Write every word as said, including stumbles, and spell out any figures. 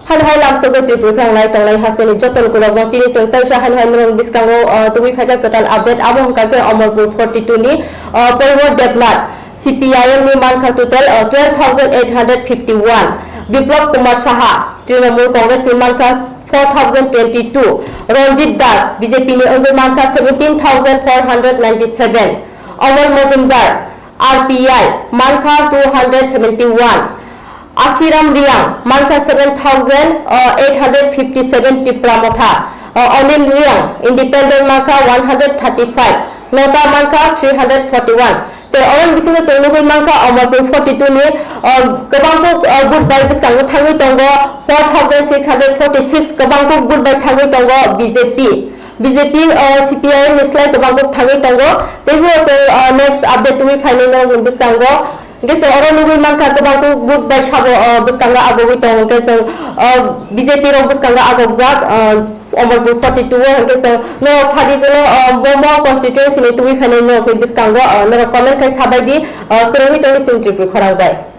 Hal hai lamsogo Tripura khe ang nai tongnai hasteni joto lukurokno tini chwng taisa hal hai norok bwskango, uh, tubui phaikha kwtal update, amo hwnkha khe Omorpur forty two ni, uh, Poibo Debnath C P I M ni mankha total, uh, twelve thousand eight hundred fifty one, Biplab Kumar Saha Trinamool Congress ni mankha four thousand twenty two, Ranjit Das B J P ni wngwi mankha seventeen thousand four hundred ninety seven, Amol Majumdar R P I mankha two hundred seventy one, Ashiram Riang mankha seven thousand eight hundred fifty seven, Tipra Motha, uh, Anil Riang Independent mankha one hundred thirty five, Nota mankha three hundred forty one. Tei oro bisingo chwng nugwi mankha Omorpur forty two ni, uh, kwbang kuk, uh, vote bai bwskango thangwi tongo four thousand six hundred forty six, kwbang kuk vote bai thangwi tongo B J P. B J P, uh, C P I M ni slai kwbang kuk thangwi tongo. Tei bo chwng, uh, next update tubui phainai norokni bwskango. Hwnkhe chwng oro nugwi mankha kwbang kuk vote bai sabo, uh, bwskango agogwi tongo. Hwnkhe chwng, uh, B J P rok bwskango agokjak, uh, Omorpur forty two o. Hwnkhe chwng norok sadi jono, uh, bo mo constituency ni tubui phainai norokni bwskango, uh, norok comment khai sabai di, uh, kwrwngwi tongwi chwng Tripura khorang bai.